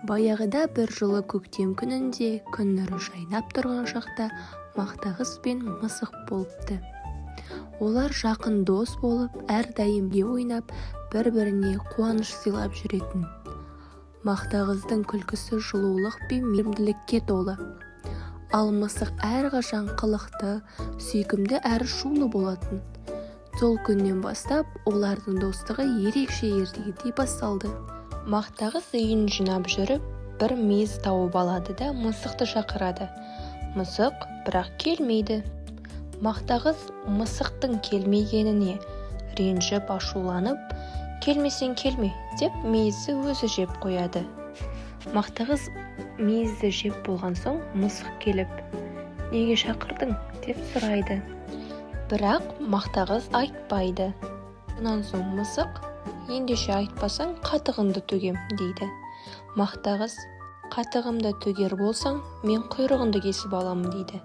Баяғыда бір жылы көктем күнінде, күн нұры жайнап тұрған шақта мақтағыз пен мысық болыпты. Олар жақын дос болып, әрдайым бірге ойнап, бір-біріне қуаныш сыйлап жүретін. Мақтағыздың күлкісі жылулық пен мейірімділікке толы, ал мысық әрқашан қылықты, сүйкімді әрі шулы болатын. Сол күннен бастап олардың достығы ерекше ертегідей басталды. Мақтағыз үйін жинап жүріп, бір мейіз тауып алады да, мысықты шақырады. Мысық бірақ келмейді. Мақтағыз мысықтың келмегеніне ренжіп, ашуланып, «Келмесең келме» деп, мейізді өзі жеп қояды. Мақтағыз мейізді жеп болған соң, мысық келіп, «Неге шақырдың?» деп сұрайды. Бірақ мақтағыз айтпайды. Сонан соң мысық: «Ендеше айтпасаң, қатығыңды төгем», – дейді. Мақтағыз: «Қатығымды төгер болсаң, мен құйрығыңды кесіп аламын», – дейді.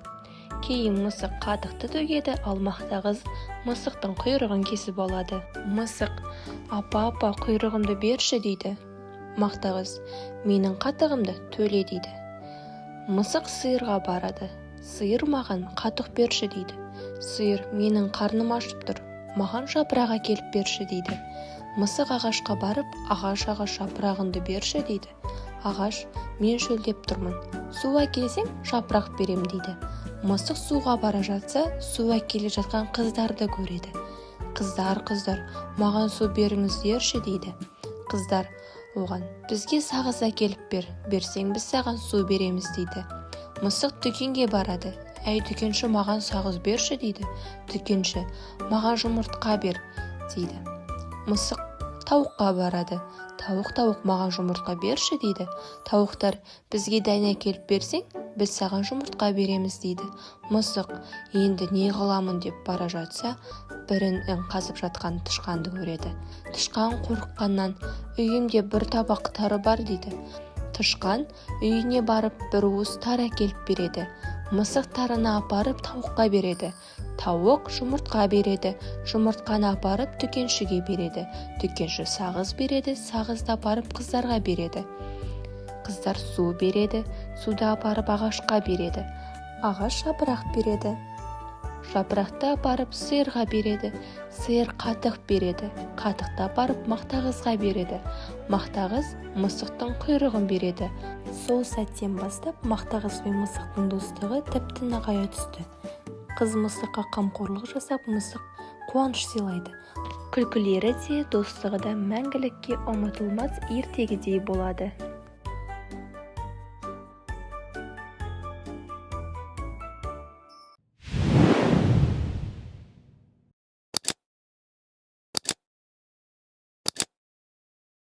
Кейін мысық қатықты төгеді, ал мақтағыз мысықтың құйрығын кесіп алады. Мысық: «Апа, апа, құйрығымды берші», – дейді. Мақтағыз: «Менің қатығымды төле», – дейді. Мысық сиырға барады. «Сиыр, маған қатық берші», – дейді. Сиыр: «Менің қарным ашып тұр, маған жапырақ әкеліп берші», – дейді. Мысық ағашқа барып, «Ағаш, ағаш, жапырағыңды берші», – дейді. Ағаш: «Мен шөлдеп тұрмын, су әкелсең, жапырақ берем», – дейді. Мысық суға бара жатса, су әкеле жатқан қыздарды көреді. «Қыздар, қыздар, маған су беріңіздерші», – дейді. Қыздар оған: «Бізге сағыз әкеліп бер, берсең, біз саған су береміз», – дейді. Мысық дүкенге барады. «Әй, дүкенші, маған сағыз берші», – дейді. Дүкенші: «Маған жұмыртқа бер», – дейді. Мысық тауыққа барады. «Тауық, тауық, маған жұмыртқа берші», – дейді. Тауықтар: «Бізге дән әкеліп берсең, біз саған жұмыртқа береміз», – дейді. Мысық енді не қыламын деп бара жатса, бір ін қазып жатқан тышқанды көреді. Тышқан қорыққаннан: «Үйімде бір табақ тары бар», – дейді. Тышқан үйіне барып, бір уыс тары әкеліп береді. Мысық тарыны апарып тауыққа береді. Тауық жұмыртқа береді. Жұмыртқаны апарып дүкеншіге береді. Дүкенші сағыз береді. Сағызды апарып қыздарға береді. Қыздар су береді. Суды апарып ағашқа береді. Ағаш жапырақ береді. Жапырақты апарып сиырға береді. Сиыр қатық береді. Қатықты апарып мақтағызға береді. Мақтағыз мысықтың құйрығын береді. Сол сәттен бастап мақтағыз бен мысықтың достығы тіпті нығая түсті. Қыз мысыққа қамқорлық жасап, мысық қуаныш сыйлайды. Күлкілері де, достығы да мәңгілікке ұмытылмас ертегідей болады.